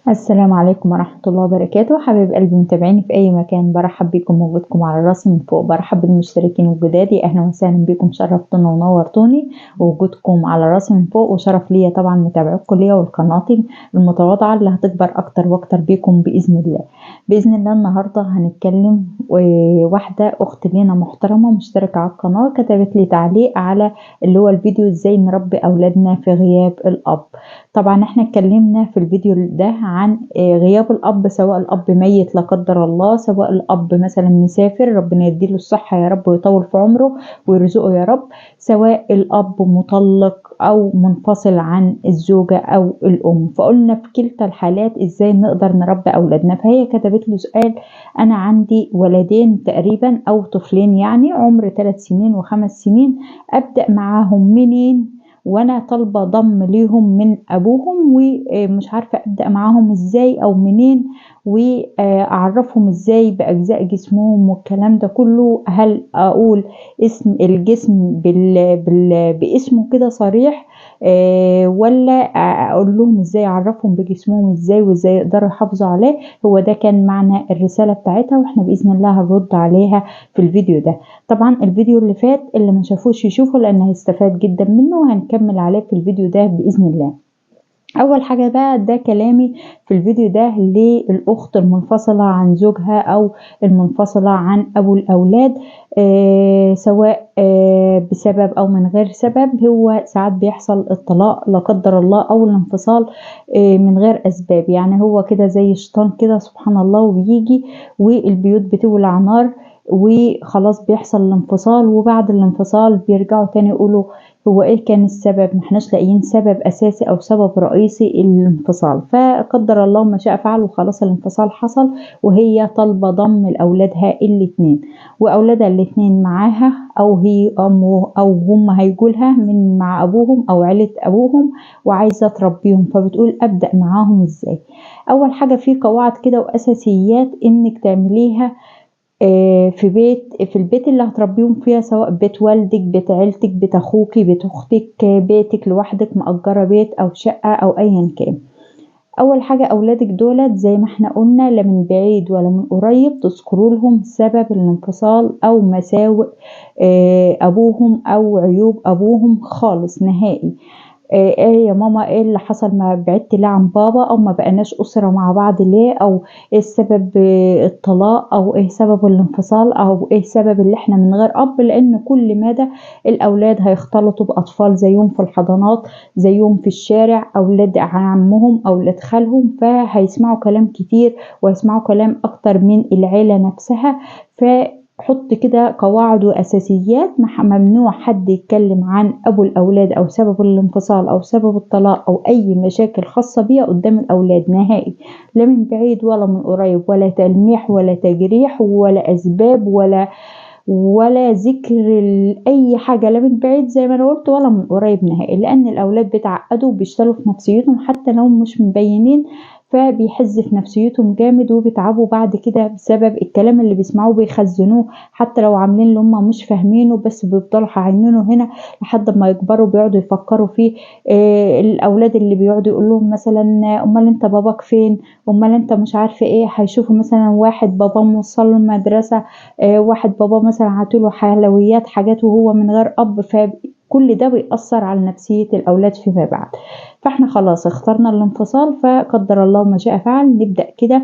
السلام عليكم ورحمة الله وبركاته. حبايب قلبي متابعيني في أي مكان، برحب بيكم وجودكم على راسي من فوق. برحب بالمشتركين الجداد، أهلا وسهلا بيكم، شرفتونا ونورتوني وجودكم على راسي من فوق، وشرف ليا طبعا متابعتكم ليا والقناة المتواضعة اللي هتكبر أكتر وأكتر بيكم بإذن الله. بإذن الله النهاردة هنتكلم، واحدة أخت لينا محترمة مشتركة على القناة كتبت لي تعليق على اللي هو الفيديو إزاي نربي أولادنا في غياب الأب. طبعا احنا اتكلمنا في الفيديو ده عن غياب الأب، سواء الأب ميت لا قدر الله، سواء الأب مثلا مسافر ربنا يديله الصحة يا رب ويطول في عمره ويرزقه يا رب، سواء الأب مطلق أو منفصل عن الزوجة أو الأم. فقلنا في كلتا الحالات إزاي نقدر نربي أولادنا. فهي كتبت له سؤال: أنا عندي ولدين تقريبا أو طفلين، يعني عمر 3 سنين و5 سنين، أبدأ معاهم منين؟ وانا طالبه ضم ليهم من ابوهم ومش عارفه ابدا معاهم ازاي او منين، واعرفهم ازاي باجزاء جسمهم والكلام ده كله. هل اقول اسم الجسم باسمه كده صريح، ولا اقول لهم ازاي، اعرفهم بجسمهم ازاي وازاي يقدروا يحافظوا عليه؟ هو ده كان معنى الرسالة بتاعتها، واحنا باذن الله هنرد عليها في الفيديو ده. طبعا الفيديو اللي فات اللي ما شافوش يشوفه لان هيستفاد جدا منه، وهنكمل عليه في الفيديو ده باذن الله. اول حاجة بقى، ده كلامي في الفيديو ده للاخت المنفصلة عن زوجها او المنفصلة عن ابو الاولاد، سواء بسبب او من غير سبب. هو ساعات بيحصل الطلاق لا قدر الله او الانفصال من غير اسباب، يعني هو كده زي شيطان كده سبحان الله، وبيجي والبيوت بتولع نار وخلاص بيحصل الانفصال. وبعد الانفصال بيرجعوا تاني يقولوا هو ايه كان السبب، ما احناش لاقيين سبب اساسي او سبب رئيسي للانفصال. فقدر الله ما شاء فعل وخلاص الانفصال حصل، وهي طالبه ضم لاولادها الاثنين، واولادها الاثنين معاها او هي او هم هيجولها من مع ابوهم او عيله ابوهم، وعايزه تربيهم. فبتقول ابدا معاهم ازاي؟ اول حاجة في قواعد كده واساسيات انك تعمليها في البيت اللي هتربيهم فيها، سواء بيت والدك، بيت عيلتك، بيت اخوكي، بيت اختك، بيتك لوحدك، مأجرة بيت او شقة او ايا كان. اول حاجة اولادك دولت زي ما احنا قلنا لا من بعيد ولا من قريب تذكروا لهم سبب الانفصال او مساوئ ابوهم او عيوب ابوهم خالص نهائي. ايه يا ماما، ايه اللي حصل، ما بعدت ليه عن بابا، او ما بقناش اسره مع بعض ليه، او ايه السبب الطلاق، او ايه سبب الانفصال، او ايه سبب اللي احنا من غير اب. لان كل مدى الاولاد هيختلطوا باطفال زيهم في الحضانات، زيهم في الشارع، اولاد عمهم، اولاد خالهم، فهيسمعوا كلام كتير وهيسمعوا كلام اكتر من العيلة نفسها. فحط كده قواعد واساسيات، ممنوع حد يتكلم عن ابو الاولاد او سبب الانفصال او سبب الطلاق او اي مشاكل خاصة بيها قدام الاولاد نهائي، لا من بعيد ولا من قريب، ولا تلميح ولا تجريح ولا اسباب ولا ذكر اي حاجة، لا من بعيد زي ما انا قلت ولا من قريب نهائي. لان الاولاد بيتعقدوا وبيشتغلوا في نفسيتهم حتى لو مش مبينين، فبيحز في نفسيتهم جامد وبيتعبوا بعد كده بسبب الكلام اللي بيسمعوه، بيخزنوه حتى لو عاملين اللي هم مش فاهمينه، بس بيفضلوا عاينينه هنا لحد ما يكبروا بيقعدوا يفكروا فيه. الاولاد اللي بيقعدوا يقول لهم مثلا امال انت باباك فين، امال انت مش عارفه ايه، هيشوفوا مثلا واحد باباه موصله المدرسة، واحد باباه مثلا عاطيله حلويات حاجات وهو من غير اب، فكل ده بيأثر على نفسية الأولاد فيما بعد. فاحنا خلاص اخترنا الانفصال، فقدر الله ما شاء فعل. نبدأ كده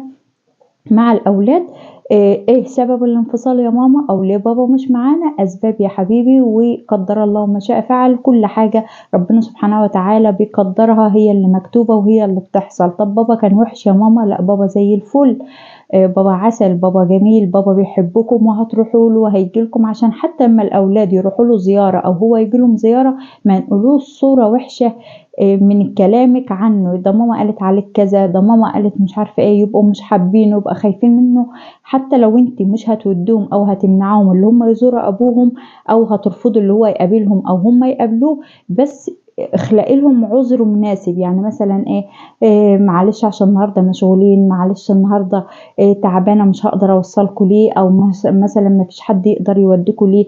مع الأولاد، ايه سبب الانفصال يا ماما، او ليه بابا مش معانا، اسباب يا حبيبي، وقدر الله ما شاء فعل. كل حاجة ربنا سبحانه وتعالى بيقدرها، هي اللي مكتوبة وهي اللي بتحصل. طب بابا كان وحش يا ماما؟ لا، بابا زي الفل، بابا عسل، بابا جميل، بابا بيحبكم وهتروحوا له وهيجي لكم. عشان حتى اما الاولاد يروحوا له زيارة او هو يجي لهم زيارة ما نقولوش صوره وحشة من كلامك عنه، ده ماما قالت عليك كذا، ده ماما قالت مش عارفه ايه، يبقوا مش حابينه، يبقى خايفين منه. حتى لو انت مش هتودوهم او هتمنعوهم اللي هم يزوروا ابوهم، او هترفضوا اللي هو يقابلهم او هم يقابلوه، بس اخلقي لهم عذر مناسب. يعني مثلا ايه، معلش عشان النهارده مشغولين، معلش النهارده تعبانة مش هقدر اوصلكوا ليه، او مثلا ما فيش حد يقدر يوديكوا ليه،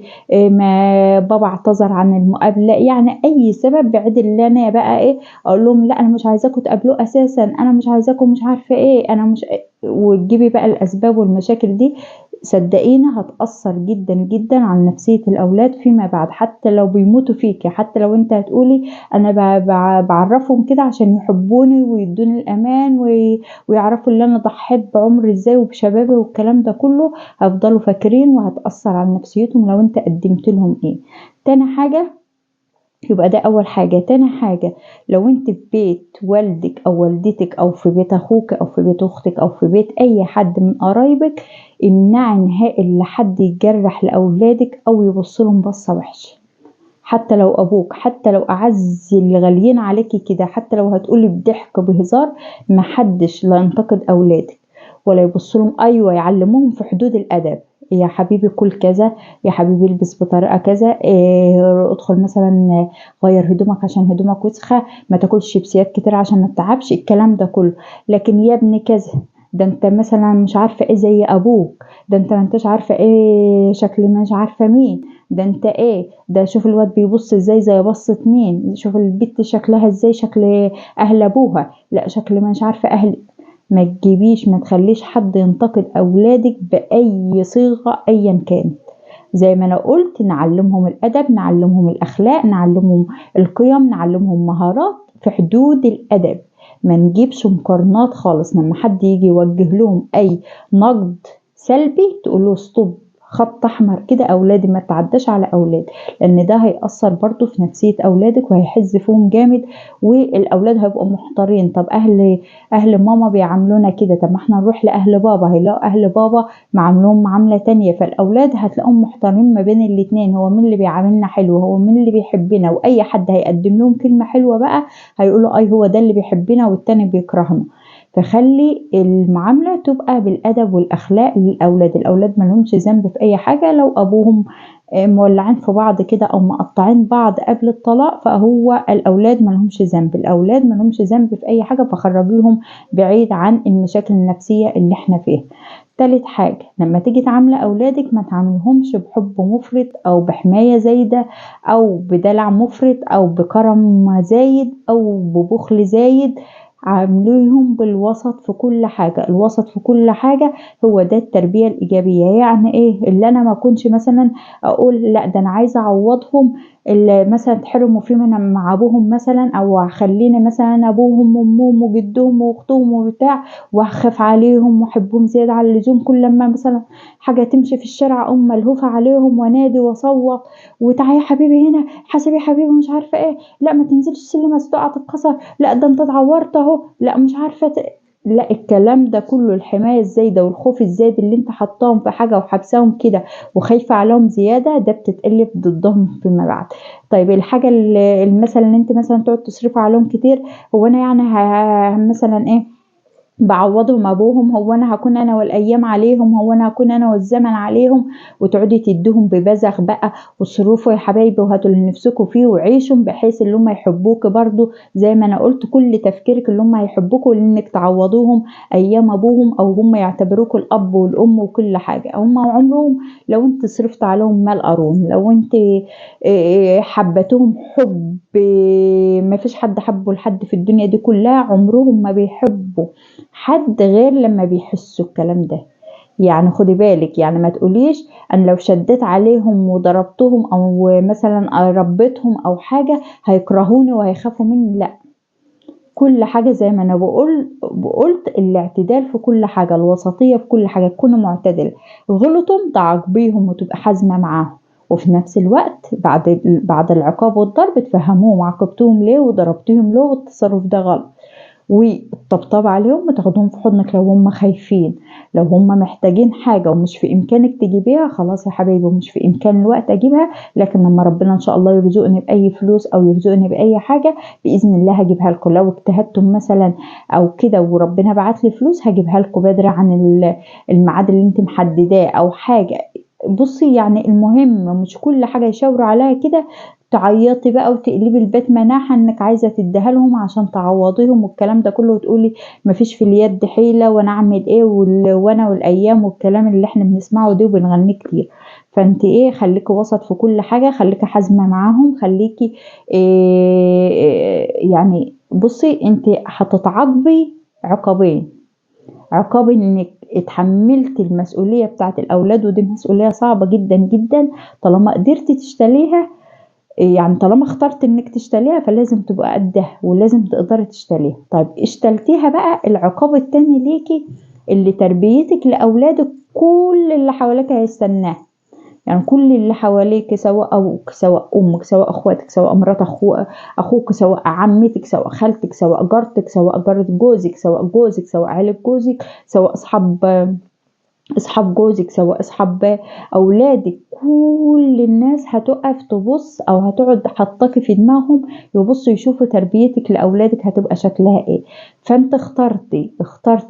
ما بابا اعتذر عن المقابلة، يعني اي سبب بعيد اللي انا بقى ايه اقول لهم لا انا مش عايزاكوا تقابلوه اساسا، انا مش عايزاكوا مش عارفه ايه، انا مش، وتجيبي بقى الاسباب والمشاكل دي. صدقيني هتأثر جدا جدا على نفسية الأولاد فيما بعد، حتى لو بيموتوا فيكي، حتى لو انت هتقولي أنا بعرفهم كده عشان يحبوني ويدوني الأمان ويعرفوا اللي أنا ضحيت بعمري ازاي وبشبابي والكلام ده كله، هيفضلوا فاكرين وهتأثر على نفسيتهم لو انت قدمت لهم ايه. تاني حاجة، يبقى ده أول حاجة. تاني حاجة، لو انت في بيت والدك أو والدتك أو في بيت أخوك أو في بيت أختك أو في بيت أي حد من قرايبك، امنعي نهائي لحد يجرح لأولادك أو يبص لهم بصة وحشة، حتى لو أبوك، حتى لو أعز اللي غاليين عليكي كده، حتى لو هتقولي بضحك بهزار، محدش لا ينتقد أولادك ولا يبص لهم. أيوة يعلموهم في حدود الأدب، يا حبيبي كل كذا، يا حبيبي البس بطريقة كذا، ادخل مثلا غير هدومك عشان هدومك وسخة، ما تاكلش شيبسيات كتير عشان ما تتعبش، الكلام ده كله. لكن يا ابني كذا، ده انت مثلا مش عارفة ايه زي ابوك، ده انت ما انتش عارفة ايه شكل مش عارفة مين، ده انت ايه، ده شوف الواد بيبص ازاي زي بصة مين، شوف البت شكلها ازاي شكل اهل ابوها، لا شكل مش عارفة اهل. ما تجيبيش، ما تخليش حد ينتقد اولادك باي صيغة ايا كانت. زي ما انا قلت، نعلمهم الادب، نعلمهم الاخلاق، نعلمهم القيم، نعلمهم مهارات في حدود الادب، ما نجيبش مقارنات خالص. لما حد يجي يوجه لهم اي نقد سلبي تقول له stop، خط احمر كده، اولادي ما تعداش على اولاد، لان ده هيأثر برضو في نفسية اولادك وهيحز فيهم جامد، والاولاد هيبقوا محتارين. طب اهل ماما بيعاملونا كده، طب ما احنا نروح لاهل بابا، هيلاقوا اهل بابا معاملوهم معاملة تانية، فالاولاد هتلاقوهم محتارين ما بين الاتنين، هو مين اللي بيعاملنا حلو، هو مين اللي بيحبنا. واي حد هيقدم لهم كلمة حلوة بقى هيقولوا اي هو ده اللي بيحبنا والتاني بيكرهنا. فخلي المعاملة تبقى بالأدب والأخلاق للأولاد. الأولاد ما لهمش ذنب في أي حاجة، لو أبوهم مولعين في بعض كده أو مقطعين بعض قبل الطلاق، فهو الأولاد ما لهمش ذنب، الأولاد ما لهمش ذنب في أي حاجة، فخرجيهم بعيد عن المشاكل النفسية اللي احنا فيها. تالت حاجة، لما تيجي تعاملي أولادك ما تعاملهمش بحب مفرط أو بحماية زايدة أو بدلع مفرط أو بكرم زايد أو ببخل زايد، عامليهم بالوسط في كل حاجة. الوسط في كل حاجة هو ده التربية الإيجابية. يعني إيه؟ اللي أنا ما أكونش مثلا أقول لا ده أنا عايزة أعوضهم اللي مثلا اتحرموا فيه من مع أبوهم مثلا، أو خليني مثلا أبوهم وأمهم وجدهم وأختهم وبتاع، وأخاف عليهم وأحبهم زيادة عن اللزوم، كل لما مثلا حاجة تمشي في الشارع أقوم ملهوفة عليهم وأنادي وأصوت، وتعالي يا حبيبي هنا، حاسب يا حبيبي مش عارفة إيه، لا ما تنزلش السلم تقع تتكسر، لا ده أنت اتعورت أهو، لا مش عارفة لا الكلام ده كله، الحماية الزايدة والخوف الزايد اللي انت حطاهم في حاجة وحبساهم كده وخايفة عليهم زيادة، ده بتتقلب ضدهم فيما بعد. طيب الحاجة المثل اللي انت مثلا تقعد تصرف عليهم كتير، هو انا يعني مثلا ايه بعوضهم ابوهم، هو انا هكون انا والايام عليهم، هو انا هكون انا والزمن عليهم، وتقعدي تديهم ببذخ بقى وصرفوا يا حبايبي وهاتوا اللي نفسكوا فيه وعيشوا، بحيث اللي هم يحبوك برضو زي ما انا قلت، كل تفكيرك اللي هم هيحبوكوا لانك تعوضوهم ايام ابوهم، او هم يعتبروكوا الاب والام وكل حاجة. هم عمرهم لو انت صرفت عليهم مال قارون، لو انت حبتهم حب ما فيش حد حبه لحد في الدنيا دي كلها، عمرهم ما بيحبوا حد غير لما بيحسوا الكلام ده. يعني خدي بالك، يعني ما تقوليش انا لو شديت عليهم وضربتهم او مثلا ربيتهم او حاجة هيكرهوني وهيخافوا مني، لا، كل حاجة زي ما انا قلت الاعتدال في كل حاجة، الوسطية في كل حاجة، تكوني معتدلة. غلطهم تعاقبيهم وتبقى حازمة معاهم، وفي نفس الوقت بعد العقاب والضرب تفهموهم عاقبتوهم ليه وضربتوهم ليه والتصرف ده غلط، وتطبطب عليهم وتاخدهم في حضنك لو هم خايفين، لو هم محتاجين حاجة ومش في إمكانك تجيبيها، خلاص يا حبايبي مش في إمكان الوقت أجيبها، لكن لما ربنا إن شاء الله يرزقني بأي فلوس أو يرزقني بأي حاجة بإذن الله هجيبها لكم. لو اجتهدتم مثلا أو كده وربنا بعت لي فلوس هجيبها لكم بدري عن الميعاد اللي انت محدداه أو حاجة. بصي يعني المهم مش كل حاجة يشاوروا عليها كده تعيطي بقى وتقلبي البيت مناحه انك عايزه تديها لهم عشان تعوضيهم والكلام ده كله، وتقولي مفيش في اليد حيله وانا اعمل ايه وانا والايام والكلام اللي احنا بنسمعه ده وبنغنيه كتير. فانت ايه، خليكي وسط في كل حاجة، خليكي حازمة معاهم، خليكي إيه يعني. بصي انت هتتعاقبي عقابين، عقاب انك اتحملتي المسؤولية بتاعت الاولاد، ودي مسؤولية صعبة جدا جدا، طالما قدرتي تشتريها يعني طالما اخترت انك تشتريها فلازم تبقى قدها ولازم تقدري تشتريها. طيب اشتلتيها بقى، العقاب التاني ليكي اللي تربيتك لاولادك كل اللي حواليك هيستناه، يعني كل اللي حواليك سواء ابوك سواء امك سواء اخواتك سواء مرات اخوك سواء عمتك سواء خالتك سواء جارتك سواء جارة جوزك سواء جوزك سواء عيلة جوزك سواء اصحاب جوزك سواء اصحاب اولادك، كل الناس هتقف تبص او هتقعد حطاكي في دماغهم يبصوا يشوفوا تربيتك لاولادك هتبقى شكلها ايه. فانت اخترتي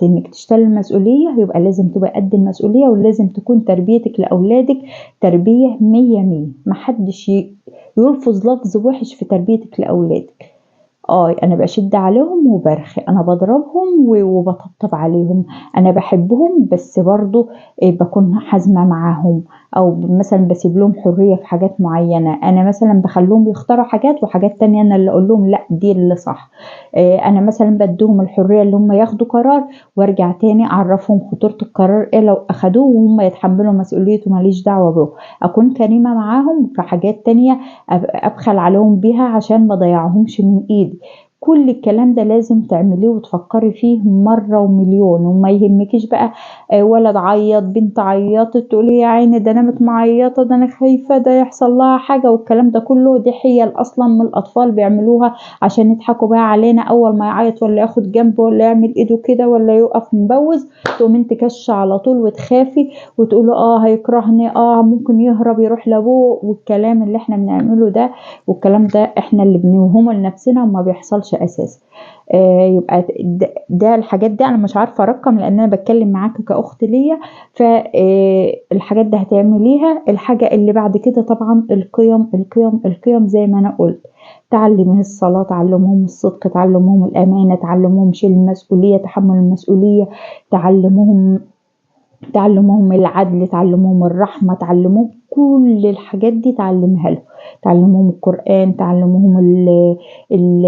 انك تشتري المسؤولية، يبقى لازم تبقى قد المسؤولية، ولازم تكون تربيتك لاولادك تربيه 100 100، محدش يلفظ لفظ وحش في تربيتك لاولادك. انا بشد عليهم وبرخي، انا بضربهم وبطبطب عليهم، انا بحبهم بس برضو بكون حازمة معاهم، او مثلا بسيب لهم حرية في حاجات معينة، انا مثلا بخليهم يختاروا حاجات وحاجات تانية انا اللي اقول لهم لا دي اللي صح. انا مثلا بديهم الحرية اللي هم ياخدوا قرار، وارجع تاني اعرفهم خطورة القرار ايه لو اخدوه وهم يتحملوا مسؤوليته، ماليش دعوة به. اكون كريمة معاهم في حاجات تانية ابخل عليهم بيها عشان ما ضيعهمش من ايدي. كل الكلام ده لازم تعمليه وتفكري فيه مرة ومليون، وما يهمكيش بقى ولد عيط بنت عيطت تقولي يا عيني ده نامت معيطة ده انا خايفة ده يحصل لها حاجة والكلام ده كله. دي حيل اصلا من الاطفال بيعملوها عشان يضحكوا بقى علينا، اول ما يعيط ولا ياخد جنبه ولا يعمل ايده كده ولا يقف مبوز تقوم انت كشه على طول وتخافي وتقولي هيكرهني، ممكن يهرب يروح لابوه، والكلام اللي احنا بنعمله ده والكلام ده احنا اللي بنوهمه لنفسنا وما بيحصلش اساسا. يبقى ده الحاجات دي انا مش عارفه ارقم لان انا بتكلم معاك كاخت ليا، فالحاجات دي هتعمليها. الحاجة اللي بعد كده طبعا القيم القيم القيم، زي ما انا قلت، تعلميه الصلاة، تعلمهم الصدق، تعلمهم الامانة، تعلمهم شيل المسؤولية، تحمل المسؤولية، تعلموهم العدل، تعلموهم الرحمة، تعلموهم كل الحاجات دي تعلمها لهم، تعلموهم القرآن، تعلموهم ال ال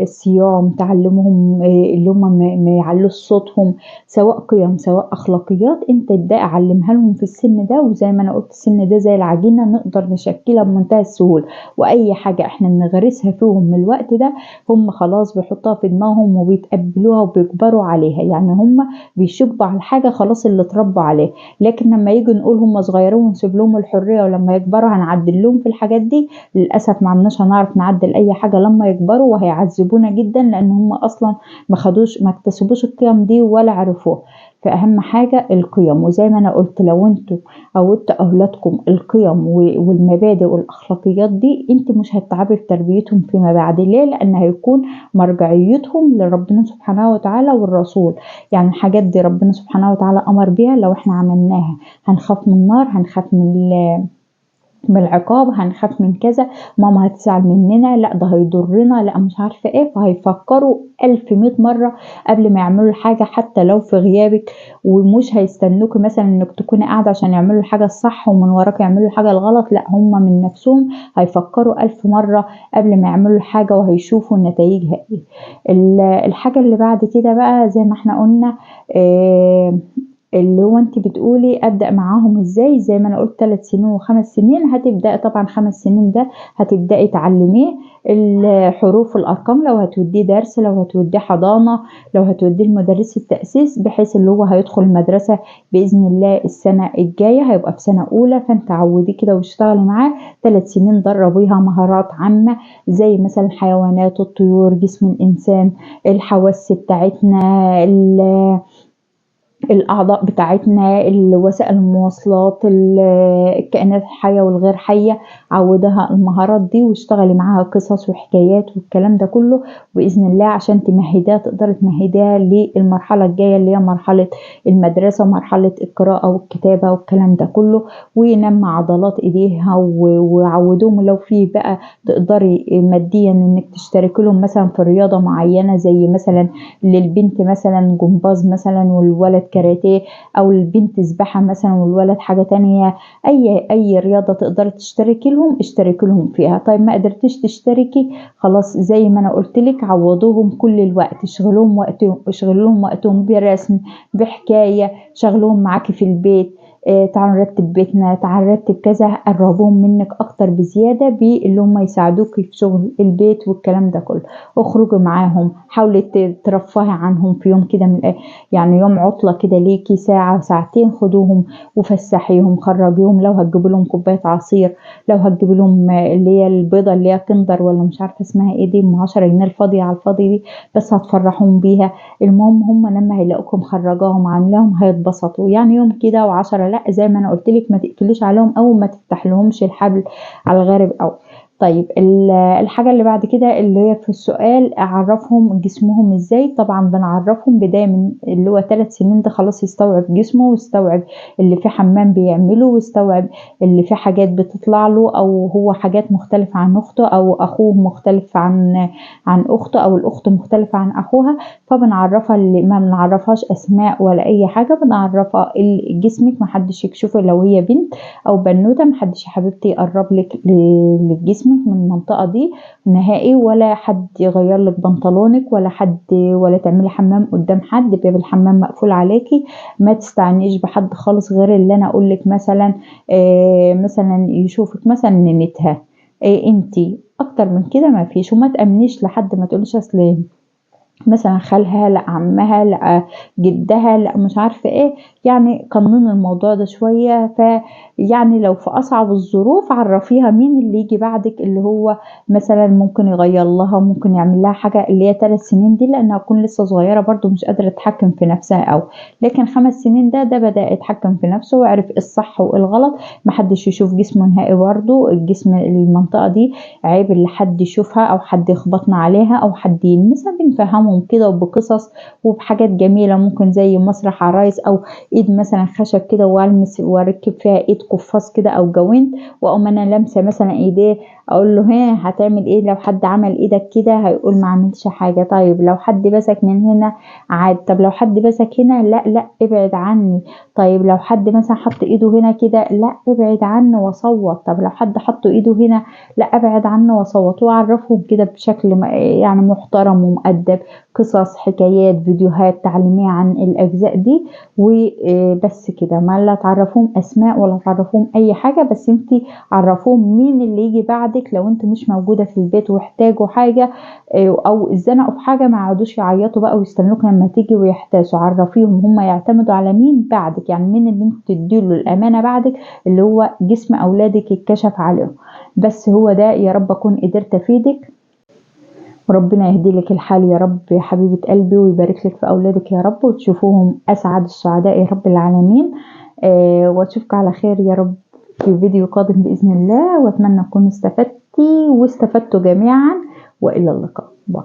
الصيام، تعلموهم اللي هم ما يعلوش صوتهم، سواء قيم سواء اخلاقيات انت ابدأ علمها لهم في السن ده. وزي ما انا قلت السن ده زي العجينة نقدر نشكلها بمنتهى السهولة، واي حاجة احنا بنغرسها فيهم من الوقت ده هم خلاص بيحطوها في دماغهم وبيتقبلوها وبيكبروا عليها، يعني هم بيشبوا على الحاجة خلاص اللي اتربوا عليها. لكن لما يجي نقول هم صغيرين ونسيب لهم الحرية ولما يكبروا هنعدل لهم في الحاجات دي، للاسف ما عندناش هنعرف نعدل اي حاجة لما يكبروا، وهيعذبونا جدا لان هم اصلا ما خدوش ما اكتسبوش القيم دي ولا عرفوها. فاهم حاجة القيم، وزي ما انا قلت لو انتوا عودتوا اولادكم القيم والمبادئ والاخلاقيات دي انت مش هتتعبي في تربيتهم فيما بعد. ليه؟ لان هيكون مرجعيتهم لربنا سبحانه وتعالى والرسول، يعني الحاجات دي ربنا سبحانه وتعالى امر بيها، لو احنا عملناها هنخاف من النار، هنخاف من العقاب، هنخاف من كذا، ماما هتزعل مننا، لا ده هيضرنا، لا مش عارفه ايه. فهيفكروا 1100 مرة قبل ما يعملوا الحاجة حتى لو في غيابك، ومش هيستنوك مثلا انك تكوني قاعدة عشان يعملوا الحاجة الصح ومن وراك يعملوا الحاجة الغلط، لا هم من نفسهم هيفكروا 1000 مرة قبل ما يعملوا الحاجة وهيشوفوا نتائجها ايه. الحاجة اللي بعد كده بقى زي ما احنا قلنا اللي هو انت بتقولي ابدا معاهم ازاي، زي ما انا قلت 3 سنين و5 سنين. هتبداي طبعا 5 سنين ده هتبداي تعلميه الحروف والارقام، لو هتوديه درس، لو هتوديه حضانة، لو هتوديه لمدرسة التاسيس، بحيث اللي هو هيدخل المدرسة باذن الله السنة الجاية هيبقى في سنة اولى. فانت عوديه كده واشتغلي معاه 3 سنين، دربيها مهارات عامة زي مثلا الحيوانات، الطيور، جسم الانسان، الحواس بتاعتنا، الاعضاء بتاعتنا، وسائل المواصلات، الكائنات الحية والغير حيه. عودها المهارات دي واشتغلي معاها قصص وحكايات والكلام ده كله باذن الله، عشان تمهديها، تقدري تمهديها للمرحلة الجاية اللي هي مرحلة المدرسة ومرحلة القراءة والكتابة والكلام ده كله. وينمى عضلات ايديها وعودوهم. لو في بقى تقدري ماديا انك تشتركي لهم مثلا في رياضة معينة، زي مثلا للبنت مثلا جمباز مثلا والولد كاراتيه، او البنت سباحة مثلا والولد حاجة تانية، اي رياضة تقدري تشتركي لهم اشتركي لهم فيها. طيب ما قدرتيش تشتركي خلاص، زي ما انا قلت لك عوضوهم كل الوقت، اشغلوهم وقتهم، اشغلوهم وقتهم برسم، بحكاية، شغلوهم معاكي في البيت، تعالوا نرتب بيتنا، تعالوا نرتب كذا، قربوهم منك اكتر بزيادة باللي هم يساعدوكي في شغل البيت والكلام ده كله. اخرجي معاهم، حاولي ترفهي عنهم في يوم كده من يعني يوم عطله كده ليكي ساعة ساعتين، خدوهم وفسحيهم، خرجيهم، لو هتجيب لهم كوباية عصير، لو هتجيب لهم اللي هي البيضة اللي هي كندر ولا مش عارفه اسمها ايه دي، ام 10 جنيه الفاضيه على الفاضي دي، بس هتفرحهم بيها. المهم هم لما هيلاقوكم خرجاهم عاملاهم هيتبسطوا. يعني يوم كده و10 لا، زي ما انا قلت لك ما تقفليش عليهم او ما تفتح لهمش الحبل على الغارب. او طيب الحاجة اللي بعد كده اللي هي في السؤال، اعرفهم جسمهم ازاي. طبعا بنعرفهم بداية من اللي هو 3 سنين ده خلاص يستوعب جسمه، ويستوعب اللي في حمام بيعمله، ويستوعب اللي في حاجات بتطلع له، او هو حاجات مختلفة عن اخته، او اخوه مختلف عن اخته، او الاخت مختلفة عن اخوها. فبنعرفها اللي ما بنعرفهاش اسماء ولا اي حاجة، بنعرفها جسمك محدش يكشفه، لو هي بنت او بنوتة محدش يا حبيبتي يقرب لك لجسمك من المنطقة دي نهائي، ولا حد يغير لك بنطلونك، ولا حد، ولا تعملي حمام قدام حد، باب الحمام مقفول عليكي، ما تستعنيش بحد خالص غير اللي انا اقول لك مثلا، مثلا يشوفك مثلا نينتها، انتي اكتر من كده ما فيش. وما تامنيش لحد، ما تقوليش اصل مثلا خالها، لا عمها، لا جدها، لا مش عارفه ايه، يعني قنن الموضوع ده شوية. فيعني لو في اصعب الظروف عرفيها مين اللي يجي بعدك، اللي هو مثلا ممكن يغير لها، ممكن يعمل لها حاجة، اللي هي 3 سنين دي لانها تكون لسه صغيرة برضو مش قادرة تتحكم في نفسها. او لكن 5 سنين ده بدا يتحكم في نفسه وعرف ايه الصح وايه الغلط، محدش يشوف جسمه نهائي برضو، الجسم المنطقة دي عيب اللي حد يشوفها او حد يخبطنا عليها او حد يلمسها. بنفهمهم كده وبقصص وبحاجات جميلة، ممكن زي مسرح عرايس او ايد مثلا خشب كده والمس واركب فيها ايد قفاص كده او جوانت، واقوم انا لامسه مثلا ايديه اقول له ها هتعمل ايه لو حد عمل ايدك كده، هيقول ما عملش حاجة. طيب لو حد مسك من هنا عاد، طب لو حد مسك هنا لا لا ابعد عني، طيب لو حد مثلا حط ايده هنا كده لا ابعد عنه واصوت، طب لو حد حط ايده هنا لا ابعد عنه واصوت. واعرفهم كده بشكل يعني محترم ومؤدب، قصص، حكايات، فيديوهات تعليمية عن الأجزاء دي وبس كده. ما لا تعرفوهم أسماء ولا تعرفوهم أي حاجة، بس انتي عرفوهم مين اللي يجي بعدك لو انت مش موجودة في البيت واحتاجوا حاجة أو اتزنقوا في حاجة، ما يقعدوش يعيطوا بقى ويستنوك لما تيجي ويحتاسوا. عرفيهم هم يعتمدوا على مين بعدك، يعني مين اللي انت تديله الأمانة بعدك، اللي هو جسم أولادك يتكشف عليهم. بس هو ده، يا رب أكون قدرت أفيدك، وربنا يهدي لك الحال يا رب يا حبيبة قلبي، ويبارك لك في أولادك يا رب، وتشوفوهم أسعد السعداء يا رب العالمين. وأشوفك على خير يا رب في فيديو قادم بإذن الله، وأتمنى أكون استفدتي واستفدتوا جميعا، وإلى اللقاء. باي.